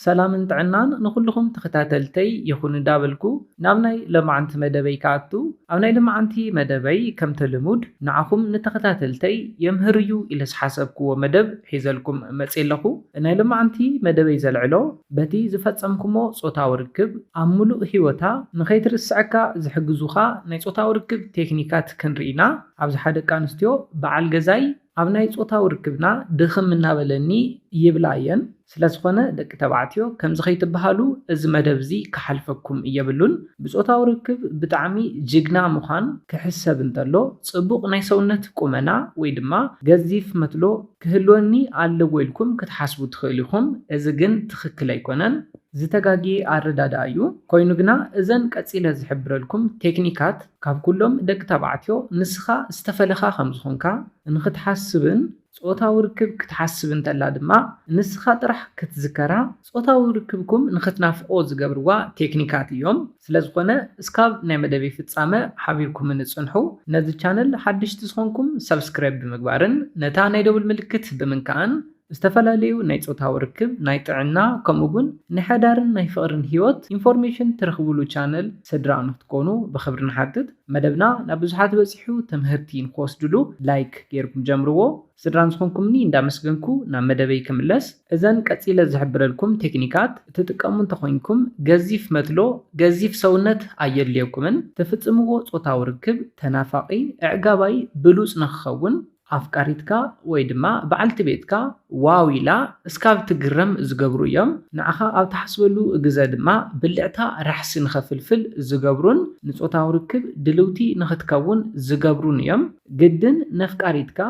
ሰላምን ጥዕናን ንኹልኹም ተኸታተልተይ ይኹን እንዳበልኩ ናብ ናይ ለማዓንቲ መደበይ ክኣቱ፣ ኣብ ናይ ለማዓንቲ መደበይ ከምቲ ልሙድ ንዓኹም ንተኸታተልተይ የምህር እዩ ኢለ ዝሓሰብክዎ መደብ ሒዘልኩም መፅየ ኣለኹ። ናይ ለማዓንቲ መደበይ ዘልዕሎ በቲ ዝፈፀምኩሞ ፆታዊ ርክብ ኣብ ሙሉእ ህይወታ ንኸይትርስዐካ ዝሕግዙኻ ናይ ፆታዊ ርክብ ቴክኒካት ክንርኢ ኢና። ኣብዝሓ ደቂ ኣንስትዮ በዓል ገዛይ ኣብ ናይ ፆታዊ ርክብና ድኽም እናበለኒ ይብላ እየን። ስለዝኾነ ደቂ ተባዕትዮ ከምዚ ከይትበሃሉ እዚ መደብ እዚ ክሓልፈኩም የብሉን። ብፆታዊ ርክብ ብጣዕሚ ጅግና ምዃን ክሕሰብ እንተሎ ፅቡቕ ናይ ሰውነት ቁመና ወይ ድማ ገዚፍ መትሎ ክህልወኒ ኣለዎ ኢልኩም ክትሓስቡ ትኽእሉ ኢኹም። እዚ ግን ትኽክል ኣይኮነን። ዝተጋግየ ኣረዳድኣ እዩ። ኮይኑ ግና እዘን ቀጺለ ዝሕብረልኩም ቴክኒካት ካብ ኩሎም ደቂ ተባዕትዮ ንስኻ ዝተፈለኻ ከም ዝኾንካ ንኽትሓስብን ጾታዊ ርክብ ክትሓስብ እንተላ ድማ ንስኻ ጥራሕ ክትዝከራ፣ ጾታዊ ርክብኩም ንኽትናፍቆ ዝገብርዋ ቴክኒካት እዮም። ስለዝኾነ እስካብ ናይ መደበይ ፍጻመ ሓቢርኩምኒ ጽንሑ። ነዚ ቻነል ሓድሽቲ ዝኾንኩም ሰብስክራይብ ብምግባርን ነታ ናይ ደውል ምልክት ብምንካእን ዝተፈላለዩ ናይ ጾታዊ ርክብ፣ ናይ ጥዕና፣ ከምኡ እውን ናይ ሓዳርን ናይ ፍቕርን ህይወት ኢንፎርሜሽን ትረኽብሉ ቻነል ስድራ ንክትኮኑ ብኽብሪ ንሓትት። መደብና ናብ ብዙሓት በጺሑ ትምህርቲ ንክወስድሉ ላይክ ጌርኩም ጀምርዎ። ስድራ ንዝኾንኩምኒ እንዳመስገንኩ ናብ መደበይ ክምለስ። እዘን ቀጺለ ዝሕብረልኩም ቴክኒካት ትጥቀሙ እንተኾይንኩም ገዚፍ መትሎ፣ ገዚፍ ሰውነት ኣየድልየኩምን። ትፍጽምዎ ጾታዊ ርክብ ተናፋቂ፣ ኣዕጋባይ፣ ብሉጽ ንክኸውን ኣፍቃሪትካ ወይ ድማ በዓልቲ ቤትካ ዋው ኢላ እስካብ ትግረም ዝገብሩ እዮም። ንዓኻ ኣብ ትሓስበሉ ግዘ ድማ ብልዕታ ራሕሲ ንኸፍልፍል ዝገብሩን ንጾታዊ ርክብ ድልውቲ ንኽትከውን ዝገብሩን እዮም። ግድን ነፍቃሪትካ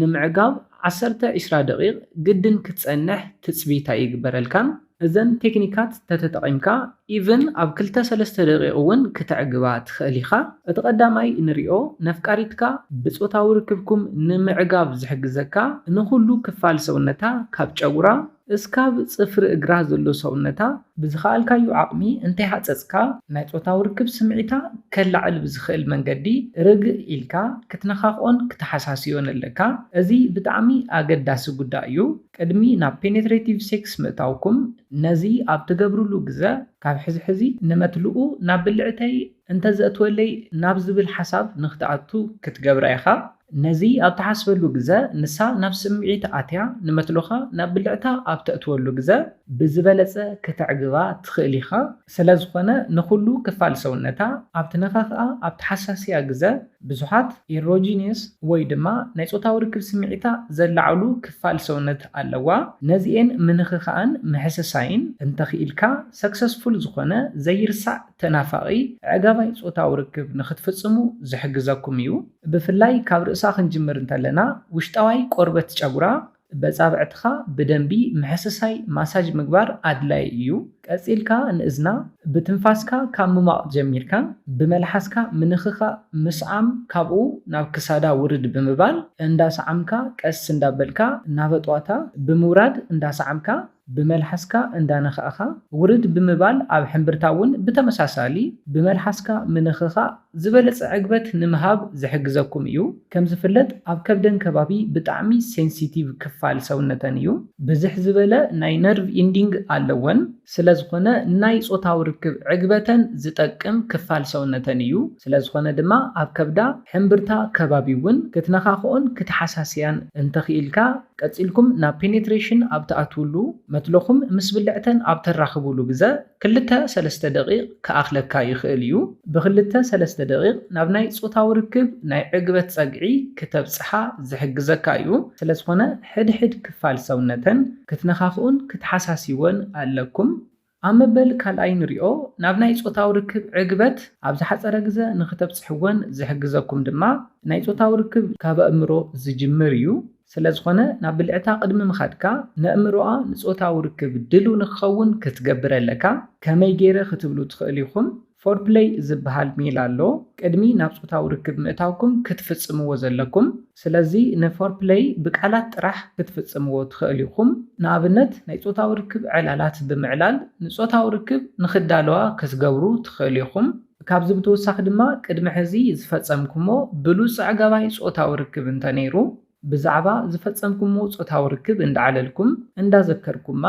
ንምዕጋብ ዓሰርተ ዒስራ ደቂቕ ግድን ክትጸንሕ ትጽቢት ኣይግበረልካን። እዘን ቴክኒካት ተተጠቒምካ ኢቭን ኣብ ክልተ ሰለስተ ደቂቕ እውን ክተዕግባ ትኽእል ኢኻ። እቲ ቀዳማይ ንሪኦ ነፍቃሪትካ ብጾታዊ ርክብኩም ንምዕጋብ ዝሕግዘካ ንኹሉ ክፋል ሰውነታ ካብ ጨጉራ እስካብ ጽፍሪ እግራ ዘሎ ሰውነታ ብዝኸኣልካዮ ዓቕሚ እንተይሃጸጽካ ናይ ጾታዊ ርክብ ስምዒታ ከላዕል ብዝኽእል መንገዲ ርግእ ኢልካ ክትነኻኽኦን ክተሓሳስዮን ኣለካ። እዚ ብጣዕሚ ኣገዳሲ ጉዳይ እዩ። ቅድሚ ናብ ፔኔትሬቲቭ ሴክስ ምእታውኩም ነዚ ኣብ ትገብርሉ ግዘ ካብ ሕዚ ሕዚ ንመትልኡ ናብ ብልዕተይ እንተዘእትወለይ ናብ ዝብል ሓሳብ ንክትኣቱ ክትገብራ ኢኻ። ነዚ ኣብ ትሓስበሉ ግዘ ንሳ ናብ ስምዒት ኣትያ ንመትሎኻ ናብ ብልዕታ ኣብ ተእትወሉ ግዘ ብዝበለጸ ክተዕግባ ትኽእል ኢኻ። ስለዝኾነ ንኹሉ ክፋል ሰውነታ ኣብ ትነኻኽኣ ኣብ ተሓሳስያ ግዘ ብዙሓት ኢሮጂኒየስ ወይ ድማ ናይ ጾታዊ ርክብ ስምዒታ ዘላዕሉ ክፋል ሰውነት ኣለዋ። ነዚኤን ምንኽኻእን ምሕስሳይን እንተኽኢልካ ሰክሰስፉል ዝኾነ ዘይርሳዕ ተናፋቒ ኣዕጋባይ ጾታዊ ርክብ ንኽትፍጽሙ ዝሕግዘኩም እዩ። ብፍላይ ካብ ርእሳ ክንጅምር እንተለና ውሽጣዋይ ቆርበት ጨጉራ በጻብዕትኻ ብደንቢ ምሕስሳይ ማሳጅ ምግባር ኣድላይ እዩ። ቀጺልካ ንእዝና ብትንፋስካ ካብ ምማቕ ጀሚርካ ብመልሓስካ ምንኽኻእ ምስዓም ካብኡ ናብ ክሳዳ ውርድ ብምባል እንዳሰዓምካ ቀስ እንዳበልካ ናብ ኣጥዋታ ብምውራድ እንዳሰዓምካ ብመልሓስካ እንዳነኻእኻ ውርድ ብምባል ኣብ ሕምብርታ እውን ብተመሳሳሊ ብመልሓስካ ምንኽኻእ ዝበለጸ ዕግበት ንምሃብ ዝሕግዘኩም እዩ። ከም ዝፍለጥ ኣብ ከብደን ከባቢ ብጣዕሚ ሴንሲቲቭ ክፋል ሰውነተን እዩ። ብዝሕ ዝበለ ናይ ነርቭ ኢንዲንግ ኣለወን። ስለዝኾነ ናይ ጾታዊ ርክብ ዕግበተን ዝጠቅም ክፋል ሰውነተን እዩ። ስለዝኾነ ድማ ኣብ ከብዳ ሕምብርታ ከባቢ እውን ክትነኻኽኦን ክትሓሳስያን እንተኽኢልካ ቀጺልኩም ናብ ፔኔትሬሽን ኣብ ትኣትውሉ መትሎኹም ምስ ብልዕተን ኣብ ተራኽቡሉ ግዘ ክልተ ሰለስተ ደቂቕ ክኣኽለካ ይኽእል እዩ። ብክልተ ሰለስተ ደቂቕ ናብ ናይ ጾታዊ ርክብ ናይ ዕግበት ጸግዒ ክተብጽሓ ዝሕግዘካ እዩ። ስለዝኾነ ሕድሕድ ክፋል ሰውነተን ክትነኻኽኡን ክትሓሳስይዎን ኣለኩም። ኣብ መበል ካልኣይ ንሪኦ ናብ ናይ ጾታዊ ርክብ ዕግበት ኣብ ዝሓጸረ ግዘ ንኽተብጽሕወን ዝሕግዘኩም ድማ ናይ ጾታዊ ርክብ ካብ ኣእምሮ ዝጅምር እዩ። ስለዝኾነ ናብ ብልዕታ ቅድሚ ምኻድካ ነእምሮኣ ንጾታዊ ርክብ ድልው ንክኸውን ክትገብር ኣለካ። ከመይ ገይረ ክትብሉ ትኽእሉ ኢኹም። ፎርፕለይ ዝበሃል ሜላ ኣሎ። ቅድሚ ናብ ጾታዊ ርክብ ምእታውኩም ክትፍጽምዎ ዘለኩም። ስለዚ ንፎርፕለይ ብቃላት ጥራሕ ክትፍጽምዎ ትኽእሉ ኢኹም። ንኣብነት ናይ ጾታዊ ርክብ ዕላላት ብምዕላል ንጾታዊ ርክብ ንኽዳለዋ ክትገብሩ ትኽእሉ ኢኹም። ካብዚ ብተወሳኺ ድማ ቅድሚ ሕዚ ዝፈጸምኩሞ ብሉጽ ኣዕጋባይ ጾታዊ ርክብ እንተነይሩ ብዛዕባ ዝፈጸምኩሞ ጾታዊ ርክብ እንዳዓለልኩም እንዳዘከርኩማ፣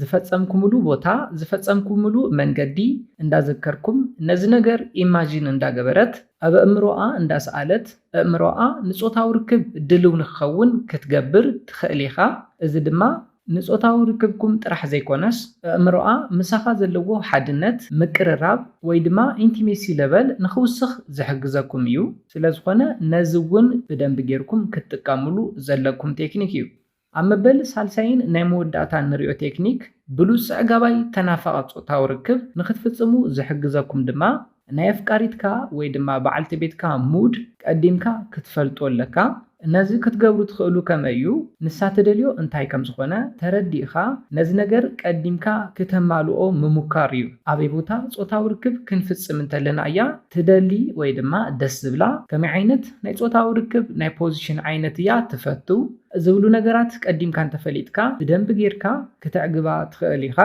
ዝፈጸምኩምሉ ቦታ፣ ዝፈጸምኩምሉ መንገዲ እንዳዘከርኩም ነዚ ነገር ኢማጂን እንዳገበረት ኣብ ኣእምሮኣ እንዳሰኣለት ኣእምሮኣ ንጾታዊ ርክብ ድልው ንክኸውን ክትገብር ትኽእል ኢኻ። እዚ ድማ ንጾታዊ ርክብኩም ጥራሕ ዘይኮነስ ኣእምሮኣ ምሳኻ ዘለዎ ሓድነት፣ ምቅርራብ ወይ ድማ ኢንቲሜሲ ለቨል ንኽውስኽ ዝሕግዘኩም እዩ። ስለዝኾነ ነዚ እውን ብደንቢ ጌርኩም ክትጥቀምሉ ዘለኩም ቴክኒክ እዩ። ኣብ መበል ሳልሳይን ናይ መወዳእታን ንሪኦ ቴክኒክ ብሉጽ ኣዕጋባይ ተናፋቒ ጾታዊ ርክብ ንኽትፍጽሙ ዝሕግዘኩም ድማ ናይ ኣፍቃሪትካ ወይ ድማ በዓልቲ ቤትካ ሙድ ቀዲምካ ክትፈልጦ ኣለካ። ነዚ ክትገብሩ ትኽእሉ ከመይ እዩ? ንሳ ትደልዮ እንታይ ከም ዝኾነ ተረዲእኻ ነዚ ነገር ቀዲምካ ክተማልኦ ምሙካር እዩ። ኣበይ ቦታ ጾታዊ ርክብ ክንፍጽም እንተለና እያ ትደሊ ወይ ድማ ደስ ዝብላ? ከመይ ዓይነት ናይ ጾታዊ ርክብ ናይ ፖዚሽን ዓይነት እያ ትፈቱ? ዝብሉ ነገራት ቀዲምካ እንተፈሊጥካ ብደንቢ ጌርካ ክተዕግባ ትኽእል ኢኻ።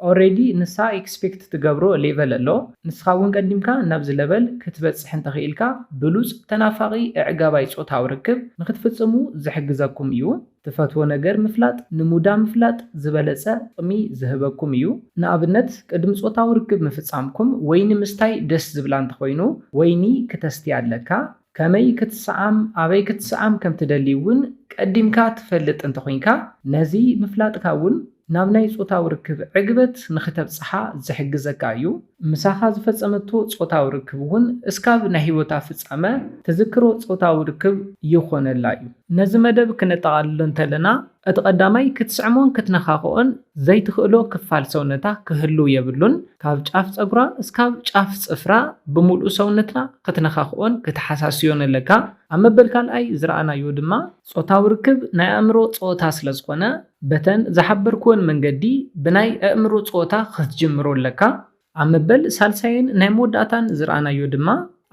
ኦሬዲ ንሳ ኤክስፔክት ትገብሮ ሌቨል ኣሎ። ንስኻ እውን ቀዲምካ ናብዚ ለቨል ክትበጽሕ እንተኽኢልካ ብሉጽ ተናፋቒ ኣዕጋባይ ጾታዊ ርክብ ንኽትፍጽሙ ዝሕግዘኩም እዩ። ትፈትዎ ነገር ምፍላጥ ንሙዳ ምፍላጥ ዝበለጸ ጥቕሚ ዝህበኩም እዩ። ንኣብነት ቅድሚ ጾታዊ ርክብ ምፍጻምኩም ወይኒ ምስታይ ደስ ዝብላ እንተኾይኑ ወይኒ ክተስትያ ኣለካ። ከመይ ክትሰዓም ኣበይ ክትሰዓም ከም ትደሊ እውን ቀዲምካ ትፈልጥ እንተኾይንካ ነዚ ምፍላጥካ እውን ናብ ናይ ጾታዊ ርክብ ዕግበት ንኽተብጽሓ ዝሕግዘካ እዩ። ምሳኻ ዝፈጸመቶ ጾታዊ ርክብ እውን እስካብ ናይ ህይወታ ፍጻመ ትዝክሮ ጾታዊ ርክብ ይኾነላ እዩ። ነዚ መደብ ክነጠቓልሎ እንተለና እቲ ቀዳማይ ክትስዕሞን ክትነኻኽኦን ዘይትኽእሎ ክፋል ሰውነታ ክህልው የብሉን። ካብ ጫፍ ጸጉራ እስካብ ጫፍ ጽፍራ ብምሉእ ሰውነትና ክትነኻኽኦን ክትሓሳስዮን ኣለካ። ኣብ መበል ካልኣይ ዝረኣናዮ ድማ ጾታዊ ርክብ ናይ ኣእምሮ ጸወታ ስለ ዝኾነ በተን ዝሓበርክወን መንገዲ ብናይ ኣእምሮ ጸወታ ክትጅምሮ ኣለካ። ኣብ መበል ሳልሳይን ናይ መወዳእታን ዝረኣናዮ ድማ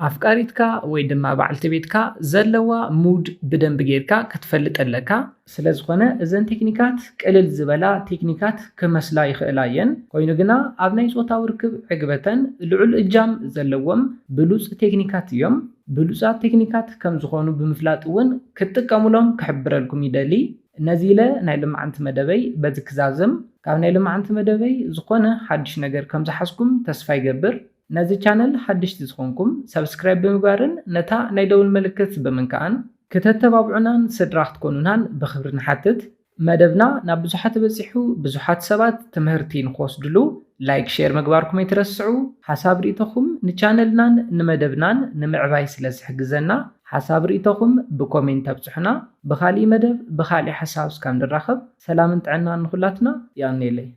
ኣፍቃሪትካ ወይ ድማ በዓልቲ ቤትካ ዘለዋ ሙድ ብደንቢ ጌርካ ክትፈልጥ ኣለካ። ስለ ዝኾነ እዘን ቴክኒካት ቅልል ዝበላ ቴክኒካት ክመስላ ይኽእላ እየን። ኮይኑ ግና ኣብ ናይ ጾታዊ ርክብ ዕግበተን ልዑል እጃም ዘለዎም ብሉጽ ቴክኒካት እዮም። ብሉጻት ቴክኒካት ከም ዝኾኑ ብምፍላጥ እውን ክትጥቀሙሎም ክሕብረልኩም ይደሊ። ነዚ ኢለ ናይ ልምዓንቲ መደበይ በዚ ክዛዝም። ካብ ናይ ልምዓንቲ መደበይ ዝኾነ ሓድሽ ነገር ከም ዝሓዝኩም ተስፋ ይገብር። ነዚ ቻነል ሓድሽቲ ዝኾንኩም ሰብስክራይብ ብምግባርን ነታ ናይ ደውል ምልክት ብምንካኣን ክተተባብዑናን ስድራ ክትኮኑናን ብኽብሪ ንሓትት። መደብና ናብ ብዙሓት በጺሑ ብዙሓት ሰባት ትምህርቲ ንክወስድሉ ላይክ ሼር ምግባርኩም ኣይትረስዑ። ሓሳብ ርእይቶኹም ንቻነልናን ንመደብናን ንምዕባይ ስለ ዝሕግዘና ሓሳብ ርእይቶኹም ብኮሜንት ኣብጽሑና። ብኻሊእ መደብ ብኻሊእ ሓሳብ እስካብ ንራኸብ ሰላምን ጥዕናን ንኹላትና። ያኔለይ።